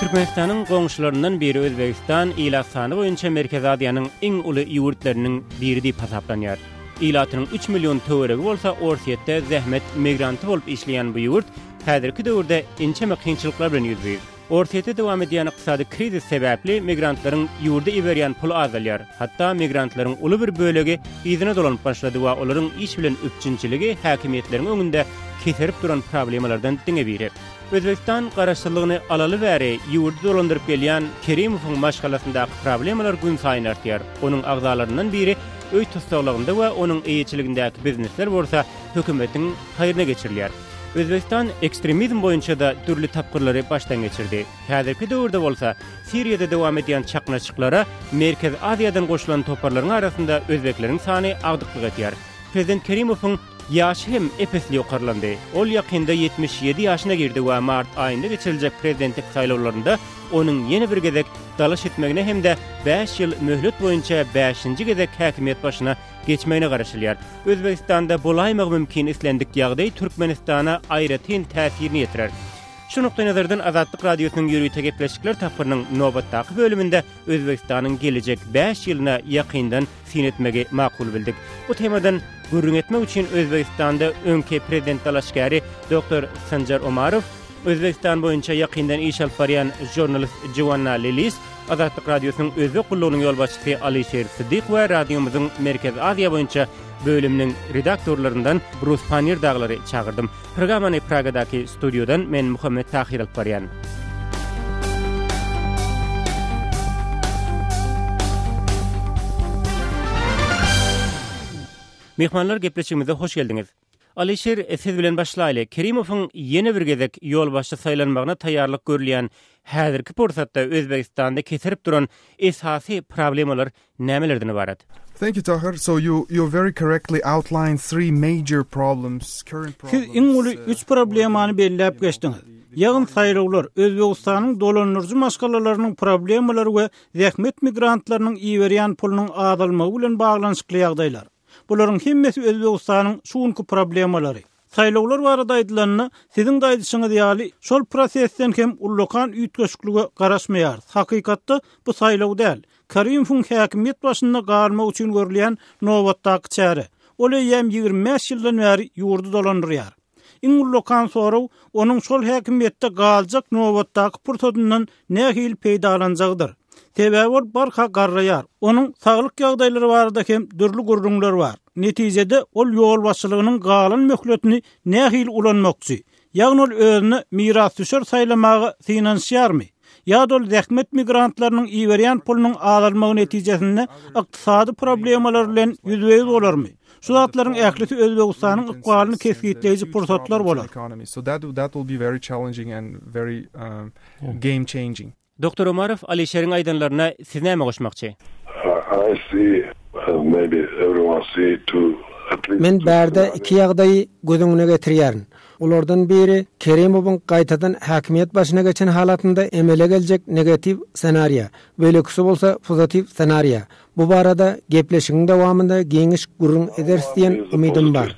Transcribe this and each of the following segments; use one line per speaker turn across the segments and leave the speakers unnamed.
Türkmenistanyň goňşularyndan biri Özbegistan ilat sany boýunça Merkezi Aziýanyň iň uly ýurtlarynyň biri diýip hasaplanýar. Ilatynyň üç million töweregi bolsa Orsýetde zähmet migranty bolup işleýän bu ýurt häzirki döwürde ençeme kynçylyklar bilen ýüzbe-ýüz. Orsýetde dowam edýän ykdysady krizis sebäpli migrantlaryň ýurda iberýän puly azalýar. Hatda migrantlaryň uly bir bölegi yzyna dolanyp başlady we olaryň iş bilen üpjünçiligi häkimiýetleriň öňünde keserip duran problemalardan diňe biri. Özbegistan garaşsyzlygyny alaly bäri ýurdy dolandyryp gelýän Kerimowyň maşgalasyndaky problemalar günsaýyn artýar. Onuň agzalaryndan biri öý tussaglygynda we onuň eýeçiligindäki biznesler bolsa hökümetiň haýryna geçirilýär. Özbegistan ekstremizm boýunça-da dürli tapgyrlary başdan geçirdi. Häzirki döwürde bolsa Siriýada dowam edýän çaknyşyklara Merkezi Aziýadan goşulan toparlaryň arasynda özbekleriň sany agdyklyk edýär. Prezident Kerimowyň ýaşy hem ep-esli ýokarlandy. Ol ýakynda 77 ýaşyna girdi we mart aýynda geçiriljek prezidentlik saýlawlarynda onuň ýene bir gezek dalaş etmegine hem-de bäş ýyl möhlet boýunça bäşinji gezek häkimiýet başyna geçmegine garaşylýar. Özbegistanda bolaýmagy mümkin islendik ýagdaý Türkmenistana aýratyn täsirini ýetirer. Şu nukdaýnazardan Azatlyk Radiosynyň ýörite gepleşikler tapgyrynyň nobatdaky bölüminde Özbegistanyň gelejek bäş ýylyna ýakyndan syn etmegi makul bildik. Bu temadan gürrüň etmek üçin Özbegistanda öňki prezident dalaşgäri doktor Sanjar Omarow, Özbegistan boýunça ýakyndan iş alyp barýan žurnalist Joanna Lelis, Azatlyk Radiosynyň Özbek gullugynyň ýolbaşçysy Alyşir Sydyk we radiomyzyň Merkezi Aziýa boýunça bölüminiň redaktorlaryndan Brus Pannier dagylary çagyrdym. Programmany Pragadaky studiýadan men Muhammet Tahyr alyp barýan. Myhmanlar gepleşigimize hoş geldiňiz. Alyşir, siz bilen başlaýly. Kerimowyň ýene bir gezek ýolbaşçy saýlanmagyna taýýarlyk görülýän häzirki pursatda Özbegistanda keserip duran esasy problemalar nämelerden ybarat?
Thank you Tahir. So you you very correctly outlined three major problems, current
problems. Siz iň uly üç problemany belläp geçdiňiz. Ýagny saýlawlar, Özbegistanyň dolandyryjy maşgalalarynyň problemalary we zähmet migrantlarynyň iberýän pulunyň azalmagy bilen baglanyşykly ýagdaýlar. Bularyň hemmesi Özbegistanyň şu günki problemalary. Saýlawlar barada aýdylanda, siziň-de aýdyşyňyz ýaly, şol prosesden hem ullakan üýtgeşiklige garaşmaýarys. Hakykatda, bu saýlaw däl. Karimowyň häkimiýet başynda galmagy üçin görülýän nobatdaky çäre. Ol eýýäm 25 ýyldan bäri ýurdy dolandyrýar. Iň ullakan sorag, onuň şol häkimiýetde galjak nobatdaky pursadyndan nähili peýdalanjagydyr. Sebäbi ol barha garraýar. Onuň saglyk ýagdaýlary barada hem dürli gürrüňler bar. Netijede, ol ýolbaşçylygynyň galan möhletini nähili ulanmakçy? Ýagny ol özüne mirasdüşer saýlamaga synanyşýarmy? Ýa-da ol zähmet migrantlarynyň iberýän pulunyň azalmagy netijesinde ykdysady problemalar bilen ýüzbe-ýüz bolarmy? Şu zatlaryň ählisi Özbegistanyň ykbalyny kesgitleýji pursatlar bolar.
Doktor Omarow, Alişeriň aýdanlaryna siz näme goşmakçy?
Men bärde iki ýagdaýy göz öňüne getirýärin. Olardan biri Kerimowyň gaýtadan häkimiýet başyna geçen halatynda emele geljek negatiw ssenariýa, beýlekisi bolsa pozatiw ssenariýa. Bu barada gepleşigiň dowamynda giňiş gürrüň ederis diýen umydym bar.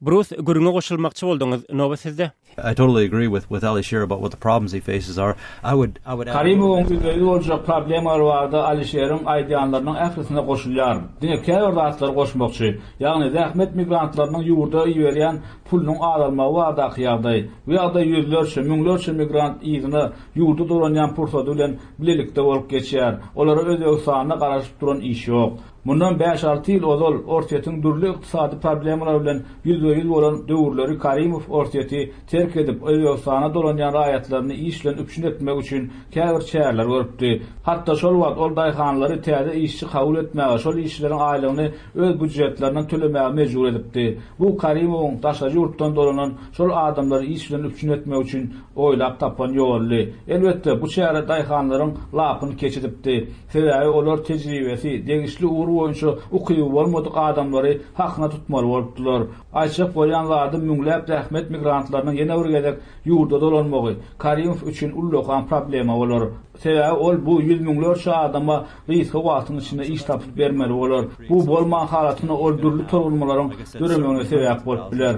Brus, gürrüňe goşulmakçy bolduňyz, nobat sizde.
I totally agree with with Alisher about what the problems he faces are. I would I would add.
Karimowyň ýüzbe-ýüz boljak problemalary barada Alişeriň aýdýanlarynyň ählisine goşulýaryn. Diňe käbir zatlary goşmakçy. Ýagny zähmet migrantlarynyň ýurda iberýän pulunyň azalmagy baradaky ýagdaý. Bu ýagdaý ýüzlerçe, müňlerçe migrant yzyna, ýurda dolanýan pursady bilen bilelikde bolup geçýär. Olara Özbegistanda garaşyp duran iş ýok. Mundan bäş-alty ýyl ozal Orsýetiň dürli ykdysady problemalar bilen ýüzbe-ýüz bolan döwürleri Karimow Orsýeti terk edip, Özbegistana dolanýan raýatlaryny iş bilen üpjün etmek üçin käbir çäreler görüpdi. Hatda şol wagt ol daýhanlary täze işçi kabul etmäge, şol işçileriň aýlygyny öz býujetlerinden tölemäge mejbur edipdi. Bu Karimowyň daşary ýurtdan dolanan şol adamlary iş bilen üpjün etmek üçin oýlap tapan ýoludy. Elbetde, bu çäre daýhanlaryň lapyny keç edipdi. Sebäbi olar tejribesi, degişli ugur boýunça ukyby bolmadyk adamlary hakyna tutmaly bolupdylar. Aýtjak bolýan zadym müňläp zähmet migrantlarynyň ýene bir gezek ýurda dolanmagy Karimow üçin ullakan problema bolar. Sebäbi ol bu ýüz müňlerçe adama gysga wagtyň içinde iş tapyp bermeli bolar. Bu bolman halatynda ol dürli tolgunmalaryň döremegine sebäp bolup biler.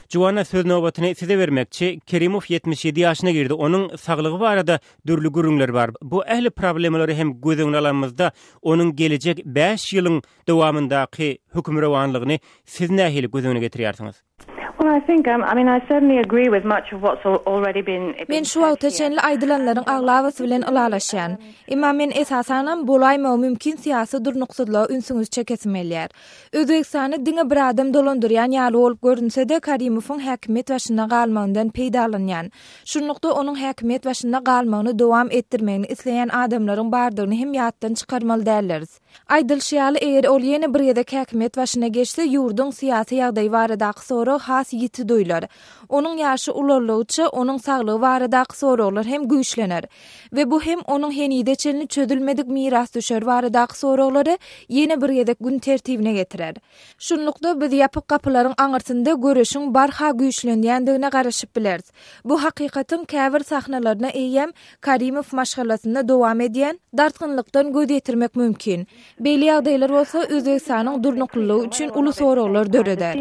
Juwana söz nobatyny size bermekçi. Kerimow 77 ýaşyna girdi. Onuň saglygy barada dürli gürrüňler bar. Bu ähli problemalary hem göz öňüne alanymyzda, onuň gelejek bäş ýylyň dowamyndaky hökümrowanlygyny siz nähili göz öňüne getirýärsiňiz?
Men şu wagta çenli aýdylanlaryň aglabasy bilen ylalaşýan. Emma men esasanam bolaýmagy mümkin syýasy durnuksyzlyga ünsüňizi çekesim gelýär. Özbegistany diňe bir adam dolandyrýan ýaly bolup görünse-de Karimowyň häkimiýet başynda galmagyndan peýdalanýan, şunlukda onuň häkimiýet başynda galmagyny dowam etdirmegini isleýän adamlaryň bardygyny hem ýatdan çykarmaly däldiris. Aýdylyşy ýaly, eger ol ýene bir gezek häkimiýet başyna geçse, ýurduň syýasy ýagdaýy baradaky sorag has ýiti duýlar. Onuň ýaşy ulaldygyça, onuň saglygy baradaky soraglar hem güýçlener. We bu hem onuň henize çenli çözülmedik mirasdüşer baradaky soraglary ýene bir gezek gün tertibine getirer. Şunlukda, biz ýapyk gapylaryň aňyrsynda göreşiň barha güýçlenýändigine garaşyp bileris. Bu hakykatyň käbir sahnalaryna eýýäm Karimow maşgalasynda dowam edýän dartgynlykdan göz ýetirmek mümkin. Beýle ýagdaýlar bolsa Özbegistanyň durnuklylygy üçin uly soraglar döreder.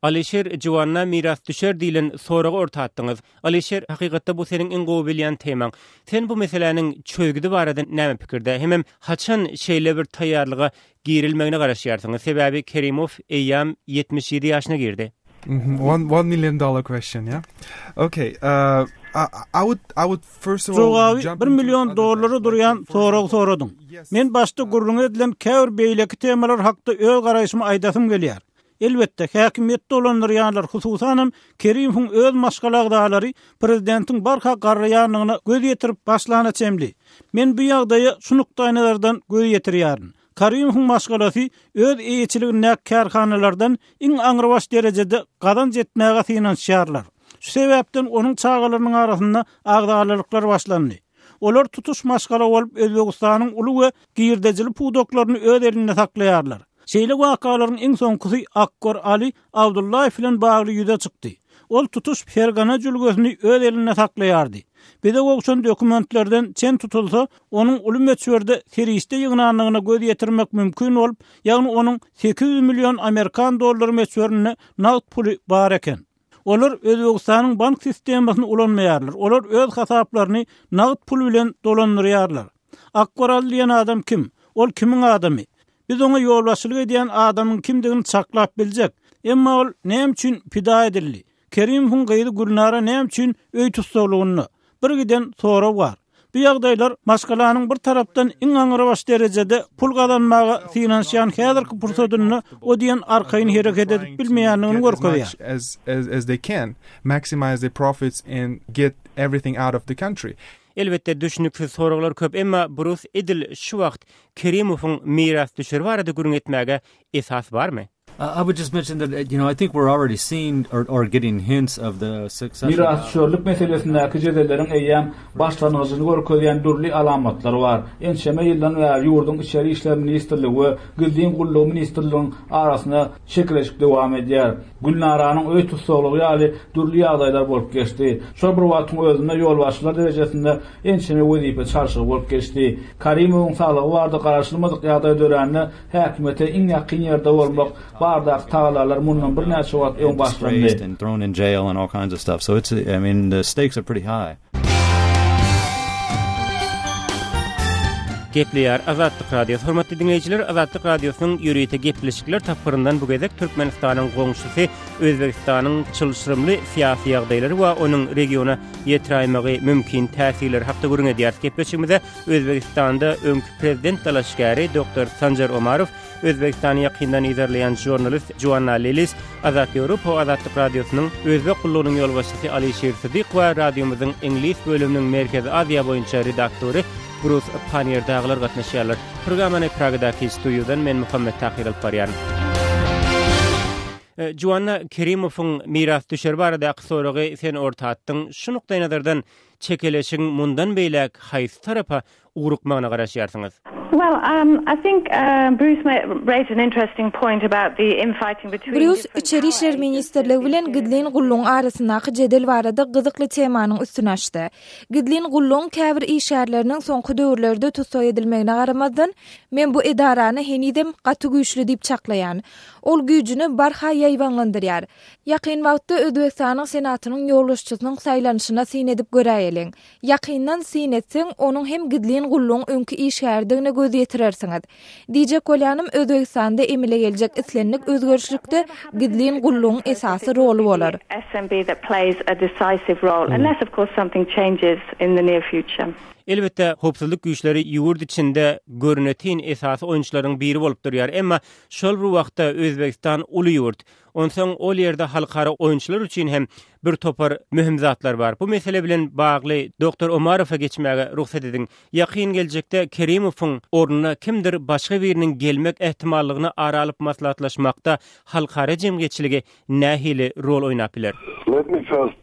Alyşir Juwanna mirasdüşer diýlen soragy orta atdyňyz. Alyşir, hakykatda bu seniň iň gowy bilýän temaň. Sen bu meseläniň çözgüdi barada näme pikirde? Hemem haçan şeýle bir taýýarlyga girilmegine garaşýarsyňyz? Sebäbi Kerimow eýýäm 77 ýaşyna girdi.
One, one million dollar question, yeah? Okay, uh, I, I would, I would first of all
Jogaby bir million dollara durýan soragy soradyň. Men başda gürrüňi edilen käbir beýleki temalar hakda öz garaýşymy aýdasym gelýär. Elbetde, häkimiýeti dolandyrýanlar, hususanam, Kerimowyň öz maşgala agzalary prezidentiň barha garraýandygyna göz ýetirip başlana çemli. Men bu ýagdaýa şu nukdaýnazardan göz ýetirýärin. Karimowyň maşgalasy öz eýeçiligindäki kärhanalardan iň aňrybaş derejede gazanç etmäge synanyşýarlar. Şu sebäpden onuň çagalarynyň arasynda agzalalyklar başlandy. Olar tutuş maşgala bolup Özbegistanyň uly we girdejili pudaklaryny öz elinde saklaýarlar. Şeýle wakalaryň iň soňkusy Akkor Ali Abdullaýew bilen bagly ýüze çykdy. Ol tutuş Fergana jülgesini öz elinde saklaýardy. Bize gowşan dokumentlerden çen tutulsa, onuň uly möçberde serişde ýygnandygyna göz ýetirmek mümkin bolup, ýagny onuň 800 million amerikan dollary möçberinde nagt puly bar eken. Olar Özbegistanyň bank sistemasyny ulanmaýarlar, olar öz hasaplaryny nagt pul bilen dolandyrýarlar. Akbaral diýen adam kim? Ol kimiň adamy? Biz oňa ýolbaşçylyk edýän adamyň kimdigini çaklap biljek. Emma ol näme üçin pida edildi? Kerimowyň gyzy Gülnara näme üçin öý tussaglygynda? Bir giden sorag bar. Bu ýagdaýlar maşgalanyň bir tarapdan iň aňrybaş derejede pul gazanmaga synanyşýan häzirki pursadynda o diýen arkaýyn hereket edip bilmeýändigini görkezýär.
Elbetde düşnüksiz soraglar köp, emma Brus edil şu wagt Kerimowyň mirasdüşeri barada gürrüň etmäge esas barmy?
Mirasdüşerlik meselesindäki jedelleriň eýýäm başlangyjyny görkezýän dürli alamatlar bar. Ençeme ýyldan bäri ýurduň Içeri işler ministrligi we Gizlin gullugy ministrliginiň arasynda çekeleşik dowam edýär. Gülnaranyň öý tussaglygy ýaly dürli ýagdaýlar bolup geçdi. Şol bir wagtyň özünde ýolbaşçylar derejesinde ençeme wezipe çalşygy bolup geçdi. Karimowyň saglygy barada garaşylmadyk ýagdaý dörände häkimiýete iň ýakyn ýerde bolmak baradaky tagallalar mundan birnäçe wagt öň başlandy.
Gepleýär Azatlyk Radiosy. Hormatly diňleýjiler, Azatlyk Radiosynyň ýörite gepleşikler tapgyryndan bu gezek Türkmenistanyň goňşusy Özbegistanyň çylşyrymly syýasy ýagdaýlary we onuň regiona ýetiräýmegi mümkin täsirleri hakda gürrüň edýäris. Gepleşigimize Özbegistanda öňki prezident dalaşgäri doktor Sanjar Omarow, Özbegistany ýakyndan yzarlaýan žurnalist Joanna Lelis, Azat Ýewropa we Azatlyk Radiosynyň Özbek gullugynyň ýolbaşçysy Alyşir Sydyk we radiomyzyň iňlis bölüminiň Merkezi Aziýa boýunça redaktory Brus Pannier dagylar gatnaşýarlar. Programmany Pragadaky studiýadan men Muhammet Tahyr alyp barýaryn. Joanna Kerimowyň mirasdüşeri baradaky soragy sen orta atdyň. Şu nukdaýnazardan çekeleşigiň mundan beýläk haýsy tarapa ugrukmagyna garaşýarsyňyz?
Well, um, I think um, Bruce raised an interesting point about the infighting between
Brýus Içeri işler ministrligi bilen gizlin gullugyň arasyndaky jedel barada gyzykly temanyň üstüni açdy. Gizlin gullugyň käbir işgärleriniň soňky döwürlerde tussag edilmegine garamazdan, men bu edarany henizem gaty güýçli diýip çaklaýan. Ol güýjüni barha ýaýbaňlandyrýar. Ýakyn wagtda Özbegistanyň Senatynyň ýolbaşçysynyň saýlanyşyna syn edip göräýeliň. Ýakyndan syn etseň, onuň hem gizlin gullugyň öňki işgäridigine göz ýetirersiňiz. Diýjek bolýanym, Özbegistanda emele geljek islendik özgerişlikde gizlin gullugyň esasy roly bolar.
Elbetde, howpsuzlyk güýçleri ýurt içinde görnetin esasy oýunçylaryň biri bolup durýar. Emma şol bir wagtda Özbegistan uly ýurt. Onsoň ol ýerde halkara oýunçylar üçin hem bir topar möhüm zatlar bar. Bu mesele bilen bagly doktor Omarowa geçmäge rugsat ediň. Ýakyn geljekde Kerimowyň ornuna kimdir başga biriniň gelmek ähtimallygyny ara alyp maslahatlaşmakda halkara jemgyýetçiligi nähili rol oýnap biler?
Let me first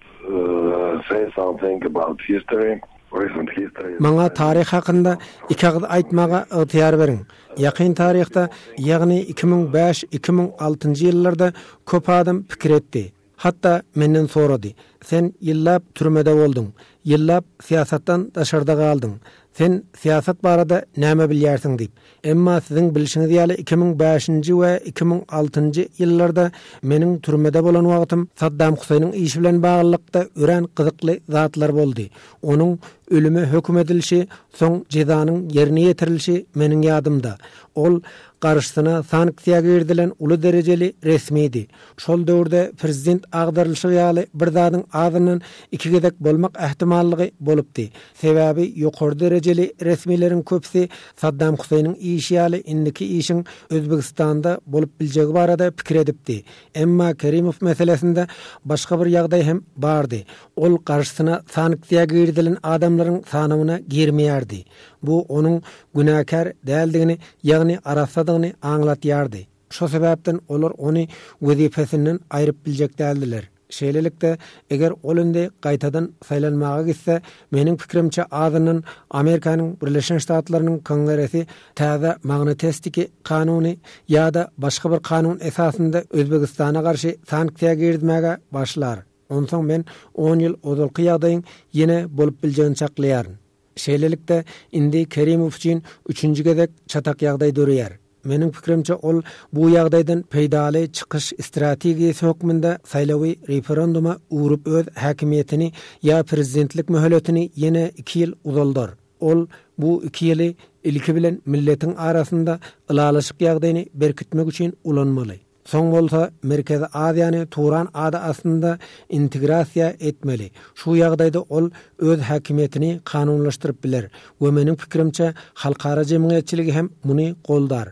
say something about history, recent history.
Maňa taryh hakynda iki agyz aýtmaga ygtyýar beriň. Ýakyn taryhda, ýagny 2005, 2006-njy ýyllarda köp adam pikir etdi. Hatda menden sorady, Sen ýyllap türmede bolduň, ýyllap syýasatdan daşarda galdyň. Sen syýasat barada näme bilýärsiň diýip. Emma siziň bilşiňiz ýaly 2005-nji we 2006-njy ýyllarda meniň türmede bolan wagtym Saddam Huseýniň işi bilen baglylykda örän gyzykly zatlar boldy. Onuň ölüme höküm edilişi, soň jezanyň ýerine ýetirilişi meniň ýadymda. Ol garşysyna sanksiýa girizilen uly derejeli resmidi. Şol döwürde prezident agdarylyşygy ýaly bir zadyň azyndan iki gezek bolmak ähtimallygy bolupdy. Sebäbi ýokary derejeli resmileriň köpüsi Saddam Huseýniň işi ýaly indiki işiň Özbegistanda bolup biljegi barada pikir edipdi. Emma Kerimow meselesinde başga bir ýagdaý hem bardy. Ol garşysyna sanksiýa girizilen adamlaryň sanawyna girmeýärdi. Bu onuň günäkär däldigini, ýagny arassadygyny aňlatýardy. Şo sebäpden olar ony wezipesinden aýryp biljek däldiler. Şeýlelikde, eger ol indi gaýtadan saýlanmaga gitse, meniň pikirimçe, azyndan Amerikanyň Birleşen Ştatlarynyň Kongresi täze Magnitestiki kanuny ýa-da başga bir kanun esasynda Özbegistana garşy sanksiýa girizmäge başlar. Onsoň men on ýyl ozalky ýagdaýyň ýene bolup biljegini çaklaýaryn. Şeýlelikde, indi Kerimow üçin üçünji gezek çatak ýagdaý döreýär. Meniň pikirimçe, ol bu ýagdaýdan peýdaly çykyş strategiýasy hökmünde saýlawy referenduma öwrüp öz häkimiýetini ýa prezidentlik möhletini ýene iki ýyl uzaldar. Ol bu iki ýyly ilki bilen milletiň arasynda ylalaşyk ýagdaýyny berkitmek üçin ulanmaly. Soň bolsa Merkezi Aziýany Turan ady astynda integrasiýa etmeli. Şu ýagdaýda ol öz häkimiýetini kanunlaşdyryp biler we meniň pikirimçe halkara jemgyýetçiligi hem muny goldar.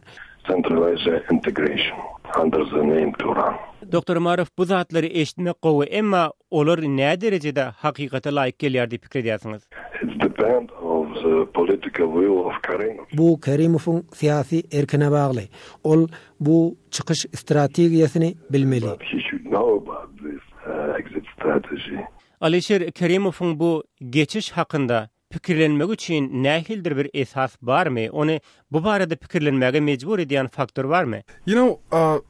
Central Asia integration under the name Turan.
Doktor Umarow bu zatlary eşitmek gowy emma olar nä derejede hakykata laýyk gelýär diýip pikir edýärsiňiz?
It depend of the political will of Karimov.
Bu Karimowyň syýasy erkine bagly. Ol Bu çykyş strategiýasyny bilmeli.
But he should know about this exit strategy.
Alyşir Kerimowyň bu geçiş hakynda pikirlenmegi üçin nähilidir bir esas barmy? Ony bu barada pikirlenmäge mejbur edýän faktor barmy?
You know,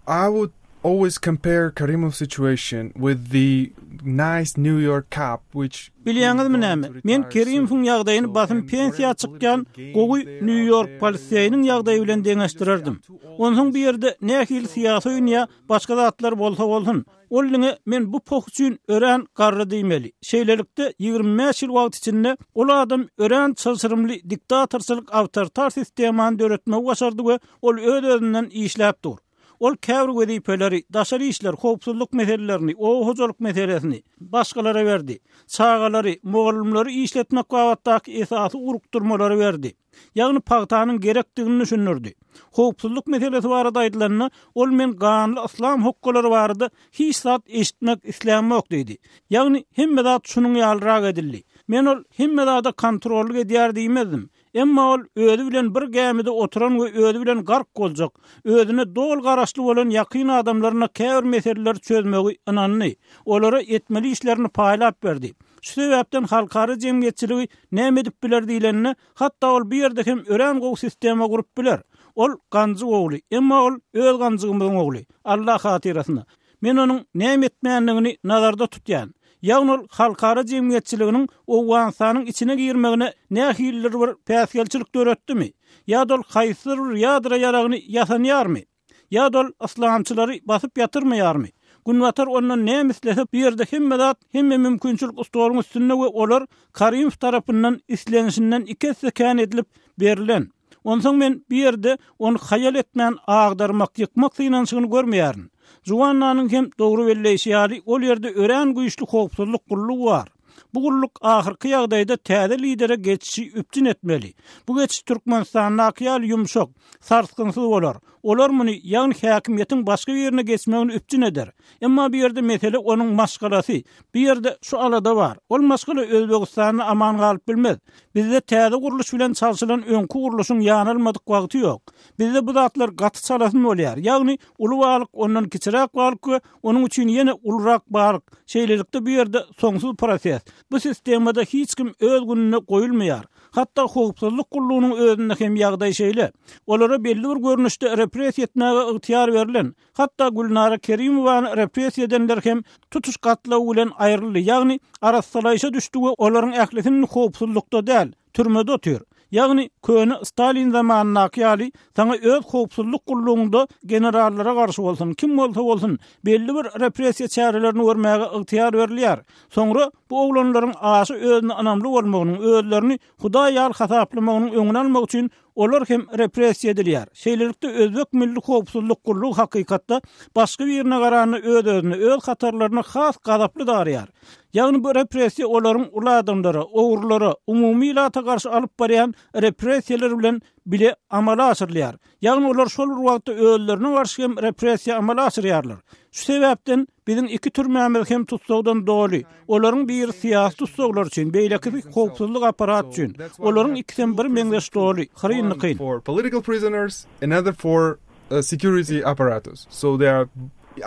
I would always compare Karimov's situation with the nice New York cop which
Bilýäňizmi näme, men Kerimowyň ýagdaýyny basym pensiýa çykýan gowy Nýu-Ýork poliseýiniň ýagdaýy bilen deňeşdirerdim. Onsoň bu ýerde nähili syýasy oýun ýa başga zatlar bolsa bolsun, ol diňe men bu poh üçin örän garry diýmeli. Şeýlelikde, 25 ýyl wagt içinde ol adam örän çylşyrymly diktatorçylyk awtoritar sistemany döretmegi başardy we ol öz-özünden işläp dur. Ol käbir wezipeleri, daşary işler, howpsuzlyk meselelerini, oba hojalyk meselesini, başgalara berdi. Çagalary, mugallymlary işletmek babatdaky esasy ugrukdyrmalary berdi. Ýagny pagtanyň gerekdigini düşündirdi. Howpsuzlyk meselesi barada aýdylanda, ol men ganly yslam hokgalary barada hiç zat eşitmek islämok diýdi. Ýagny hemme zat şunuň ýalyrak edildi. Men ol hemme zada kontrollyk edýär diýmezdim. Emma ol özi bilen bir gämide oturan we özi bilen gark boljak, özüne doly garaşly bolan ýakyn adamlaryna käbir meseleleri çözmegi ynandy. Olara etmeli işlerini paýlap berdi. Şu sebäpden halkara jemgyýetçiligi näme edip biler diýlende, hatda ol bu ýerde hem örän gowy sistema gurup biler. Ol ganjyk ogly, emma ol öz ganjygymyzyň ogly. Allah hatyrasyna. Men onuň näme etmändigini nazarda tutýan. Ýagny ol halkara jemgyýetçiliginiň Owganystanyň içine girmegine nähilidir bir päsgelçilik döretdimi? Ýa-da ol haýsydyr bir ýadro ýaragyny ýasanýarmy? Ýa-da ol yslamçylary basyp ýatyrmaýarmy? Günbatar ondan näme islese, bu ýerde hemme zat, hemme mümkinçilik stoluň üstünde we olar Karimow tarapyndan islenişinden iki esse kän edilip berlen. Onsoň men bu ýerde ony haýal etmän agdarmak, ýykmak synanyşygyny görmeýärin. Juwannanyň hem dogry belleýşi ýaly, ol ýerde örän güýçli howpsuzlyk gullugy bar. Bu gulluk ahyrky ýagdaýda täze lidere geçişi üpjün etmeli. Bu geçiş Türkmenistandaky ýaly ýumşak, sarsgynsyz bolar. Olar muny, ýagny häkimiýetiň başga birine geçmegini üpjün eder. Emma bu ýerde mesele onuň maşgalasy. Bu ýerde şu alada bar. Ol maşgala Özbegistanda aman galyp bilmez. Bizde täze gurluş bilen çalşylan öňki gurluşyň ýanalmadyk wagty ýok. Bizde bu zatlar gaty çalasyn bolýar. Ýagny uly balyk, ondan kiçiräk balyk we onuň üçin ýene ulurak balyk. Şeýlelikde bu ýerde soňsuz proses. Bu sistemada hiç kim öz gününe goýulmaýar. Hatda howpsuzlyk gullugynyň özünde hem ýagdaý şeýle. Olara belli bir görnüşde repressiýa etmäge ygtyýar berlen. Hatda Gülnara Kerimowany repressiýa edenler hem tutuş gatlagy bilen aýryldy, ýagny arassalaýşa düşdi we olaryň ählisi indi howpsuzlykda däl, türmede otyr. Ýagny köne Stalin zamanyndaky ýaly saňa öz howpsuzlyk gullugyňda generallara garşy bolsun, kim bolsa bolsun, belli bir repressiýa çärelerini görmäge ygtyýar berilýär. Soňra bu oglanlaryň aşa özüne ynamly bolmagynyň, özlerini Hudaý ýaly hasaplamagynyň öňüni almak üçin Olar hem repressiýa edilýär. Şeýlelikde, özbek milli howpsuzlyk gullugy hakykatda başga birine garanda öz-özüne, öz hatarlaryna has gazaply daraýar. Ýagny bu repressiýa olaryň uly adamlara, ogrulara, umumy ilata garşy alyp barýan repressiýalary bilen bile amala aşyrylýar. Ýagny olar şol bir wagtda özlerine garşy hem repressiýa amala aşyrýarlar. Şu sebäpden Biziň iki türmämiz hem tussagdan doly. Olaryň biri syýasy tussaglar üçin, beýlekisi howpsuzlyk apparaty üçin. Olaryň ikisem bir meňzeş doly, hyryn-dykyn.
For political prisoners, another for security apparatus. So they are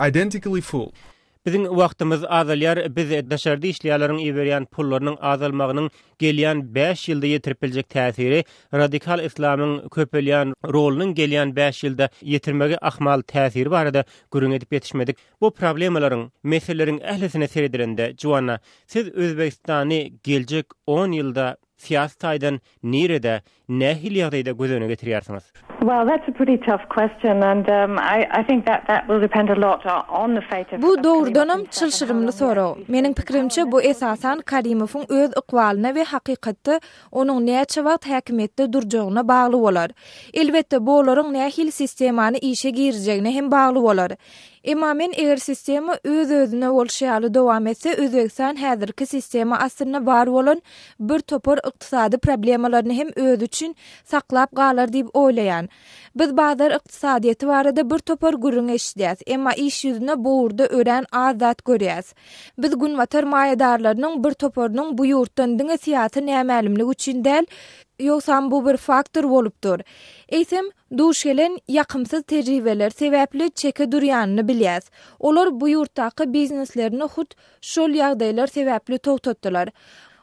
identically full.
Biziň wagtymyz azalýar, biz daşarda işleýänleriň iberýän pullarynyň azalmagynyň gelýän bäş ýylda ýetirip biljek täsiri, radikal islamyň köpelýän rolunyň gelýän bäş ýylda ýetirmegi ahmal täsiri barada gürrüň edip ýetişmedik. Bu problemalaryň, meseleleriň ählisine seredilende, Juanna, siz Özbegistany geljek on ýylda syýasy taýdan nirede, nähili ýagdaýda göz öňüne getirýärsiňiz?
Well, that's a pretty tough question and I I think that that will depend a lot on the fate of
Bu dogrudanam çylşyrymly sorag. Meniň pikirimçe, bu esasan Karimowyň öz ykbalyna we hakykatda onuň näçe wagt häkimiýetde durjagyna bagly bolar. Elbetde, bu olaryň nähili sistemany işe girizjegine hem bagly bolar. Emma men eger sistema öz-özüne bolşy ýaly dowam etse, Özbegistan häzirki sistema astynda bar bolan bir topar ykdysady problemalaryny hem özi üçin saklap galar diýip oýlaýan. Biz bazar ykdysadyýeti barada bir topar gürrüň eşidýäs, emma iş ýüzünde bu ugurda örän az zat görýäs. Biz günbatar maýadarlarynyň bir toparynyň bu ýurtdan diňe syýasy nämälimlik üçin däl, ýogsam bu bir faktor bolup dur, eýsem, duş gelen ýakymsyz tejribeler sebäpli çeke durýanyny bilýäs. Olar bu ýurtdaky bizneslerini hut şol ýagdaýlar sebäpli togtatdylar.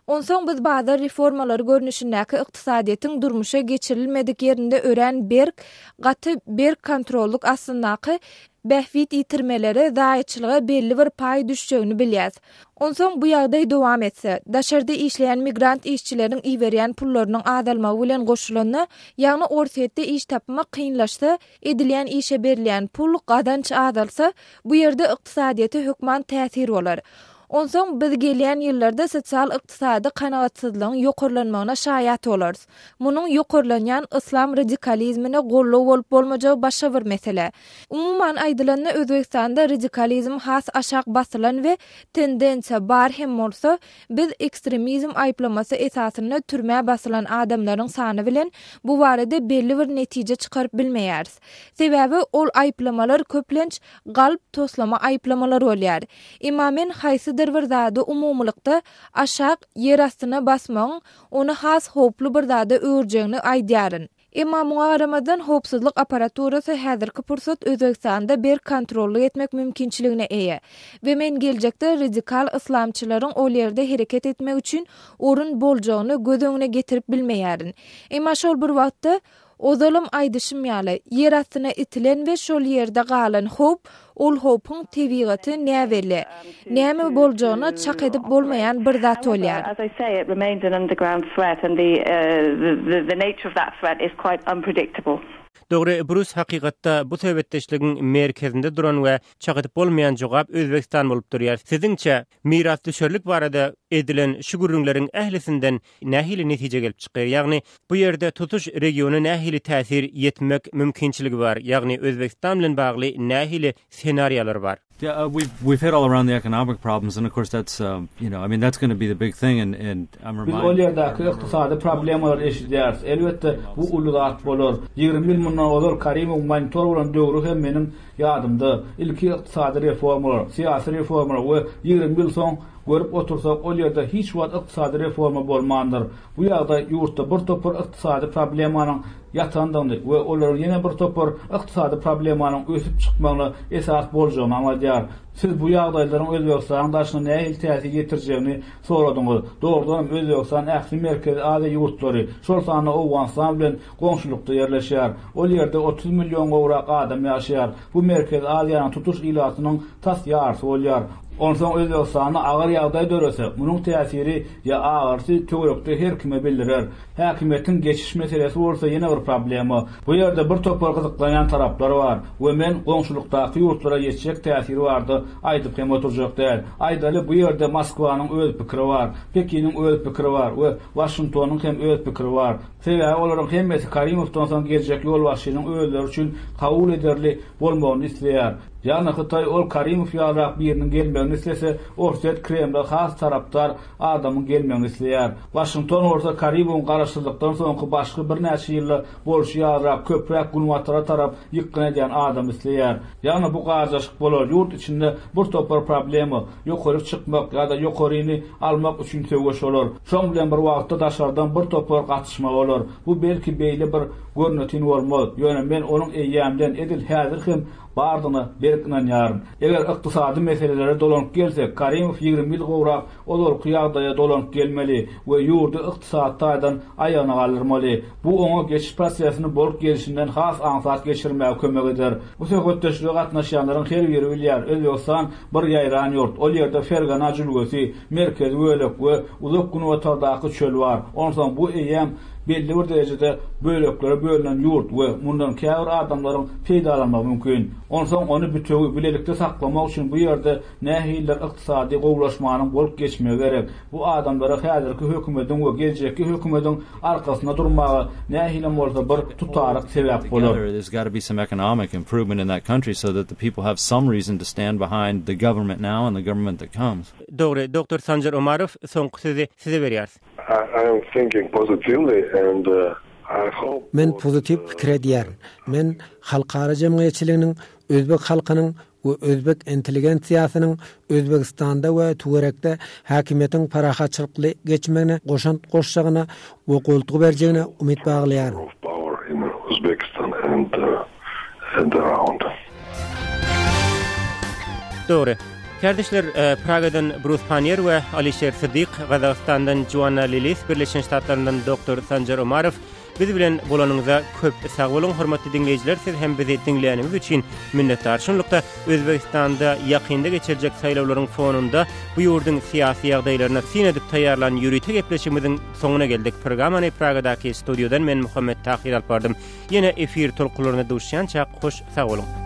Onsoň biz bazar reformalary görnüşindäki ykdysadyýetiň durmuşa geçirilmedik ýerinde örän berk, gaty berk kontrollyk astyndaky bähbit ýitirmelere, zaýaçylyga belli bir paý düşjegini bilýäs. Onsoň bu ýagdaý dowam etse, daşarda işleýän migrant işçileriň iberýän pullarynyň azalmagy bilen goşulanda, ýagny Orsýetde iş tapmak kynlaşsa, edilýän işe berilýän pul, gazanç azalsa, bu ýerde ykdysadyýete hökman täsir bolar. Onsoň biz gelýän ýyllarda sosial-ykdysady kanagatsyzlygyň ýokarlanmagyna şaýat bolarys. Munuň ýokarlanýan yslam radikalizmine goldaw bolup bolmajagy başga bir mesele. Umuman aýdylanda, Özbegistanda radikalizm has aşak basylan we tendensiýa bar hem bolsa, biz ekstremizm aýyplamasy esasynda türmä basylan adamlaryň sany bilen bu barada belli bir netije çykaryp bilmeýäris. Sebäbi ol aýyplamalar köplenç galp toslama aýyplamalar bolýar. Emma men haýsydyr. Nämedir bir zady umumylykda aşak, ýer astyna basmagyň ony has howply bir zada öwürjegini aýdýaryn. Emma muňa garamazdan, howpsuzlyk apparaturasy häzirki pursat Özbegistanda berk kontrollyk etmek mümkinçiligine eýe. We men geljekde radikal yslamçylaryň ol ýerde hereket etmegi üçin orun boljagyny göz öňüne getirip bilmeýärin. Emma şol bir wagtda, ozalam aýdyşym ýaly, ýer astyna itilen we şol ýerde galan howp, ol howpuň tebigaty näbelli, näme boljagyny çak edip bolmaýan bir zat bolýar.
Dogry, Brus hakykatda bu söhbetdeşligiň merkezinde duran we çak edip bolmaýan jogap Özbegistan bolup durýar. Siziňçe, mirasdüşerlik barada edilen şu gürrüňleriň ählisinden nähili netije gelip çykýar? Ýagny, bu ýerde tutuş regiona nähili täsir ýetmek mümkinçiligi bar? Ýagny, Özbegistan bilen bagly nähili ssenariýalar bar?
Yeah, uh, we've we've hit all around the economic problems and of course that's um, you know, I mean that's going to be the big thing and and I'm
Biz ol ýerdäki ykdysady problemalary eşidýäris. Elbetde, bu uly zat bolar. 20 ýyl mundan ozal Karimowyň monitor bolan döwri hem meniň ýadymda. Ilki ykdysady reformalar, syýasy reformalar we 20 ýyl soň Görüp otursak, ol ýerde hiç wagt ykdysady reforma bolmandyr. Bu ýagdaý ýurtda bir topar ykdysady problemanyň ýatandygyny we olaryň ýene bir topar ykdysady problemanyň ösüp çykmagyna esas boljagyny aňladýar. Siz bu ýagdaýlaryň Özbegistanyň daşyna nähili täsir ýetirjegini soradyňyz. Dogrudanam, Özbegistan ähli Merkezi Aziýa ýurtlary, şol sanda Owganystan bilen goňşulykda ýerleşýär. Ol ýerde 30 million gowrak adam ýaşaýar. Bu Merkezi Aziýanyň tutuş ilatynyň tas ýarysy bolýar. Onsoň Özbegistanda agyr ýagdaý dörese, munuň täsiri ýa agyrysy töwerekde her kime bildirer. Häkimiýetiň geçiş meselesi bolsa ýene bir problema. Bu ýerde bir topar gyzyklanýan taraplar bar we men goňşulykdaky ýurtlara ýetjek täsir barada aýdyp hem oturjak däl. Aýdaly, bu ýerde Moskwanyň öz pikiri bar, Pekiniň öz pikiri bar we Waşingtonyň hem öz pikiri bar. Sebäbi olaryň hemmesi Karimowdan soň geljek ýolbaşçynyň özleri üçin kabul ederli bolmagyny isleýär. Ýagny Hytaý ol Karimow ýalyrak biriniň gelmegini islese, Orsýet Kremle has tarapdar adamyň gelmegini isleýär. Waşington bolsa Karimowyň garaşsyzlykdan soňky başky birnäçe ýylda bolşy ýalyrak köpräk günbatara tarap ýykgyn edýän adamy isleýär. Ýagny bu garjaşyk bolar, ýurt içinde bir topar problema, ýokaryk çykmak ýa-da ýokaryny almak üçin söweş bolar. Şoň bilen bir wagtda daşardan bir topar gatyşma bolar. Bu belki beýle bir görnetin bolmaz, ýöne men onuň eýýämden, edil häzir hem bardygyna berk ynanýaryn. Eger ykdysady meselelere dolanyp gelsek, Karimow 20 ýyl gowrak ozalky ýagdaýa dolanyp gelmeli we ýurdy ykdysady taýdan aýagyna galdyrmaly. Bu oňa geçiş prosesini bolup gelşinden has aňsat geçirmäge kömek eder. Bu söhbetdeşlige gatnaşýanlaryň her biri bilýär, Özbegistan bir ýaýran ýurt, ol ýerde Fergana jülgesi, merkezi bölek we uzak günbatardaky çöl bar. Onsoň bu eýýäm belli bir derejede böleklere bölünen ýurt we mundan käbir adamlaryň peýdalanmagy mümkin. Onsoň ony bütewi, bilelikde saklamak üçin bu ýerde nähilidir ykdysady gowulaşmanyň bolup geçmegi gerek. Bu adamlara häzirki hökümediň we geljekki hökümediň arkasynda durmaga nähilem bolsa bir tutaryk sebäp bolar.
There's got to be some economic improvement in that country so that the people have some reason to stand behind the government now and the government that comes.
Dogry, Doktor Sanjar Omarow, soňky sözi size berýäris.
I am thinking positively and I hope.
Men pozitiw pikir edýärin. Men halkara jemgyýetçiliginiň özbek halkynyň we özbek intelligensiýasynyň Özbegistanda we töwerekde häkimiýetiň parahatçylykly geçmegine goşant goşjagyna we goltgy berjegine umyt baglaýaryn.
Dogry. Kärdeşler, Pragadan Brus Pannier we Alişer Sydyk, Gazagystandan Joanna Lilis, Birleşen Ştatlaryndan doktor Sanjar Omarow Biz bilen bolanyňyza köp sag boluň hormatly diňleýjiler siz hem bizi diňläniňiz üçin minnetdar. Şunlukda Özbegistanda ýakynda geçiriljek saýlawlaryň fonunda bu ýurduň syýasy ýagdaýlaryna syn edip taýýarlan ýörite gepleşigimiziň soňuna geldik. Programmany Pragadaky studiýadan men Muhammet Tahyr alyp bardym. Ýene efir tolkunlarynda duşýançak hoş sag boluň.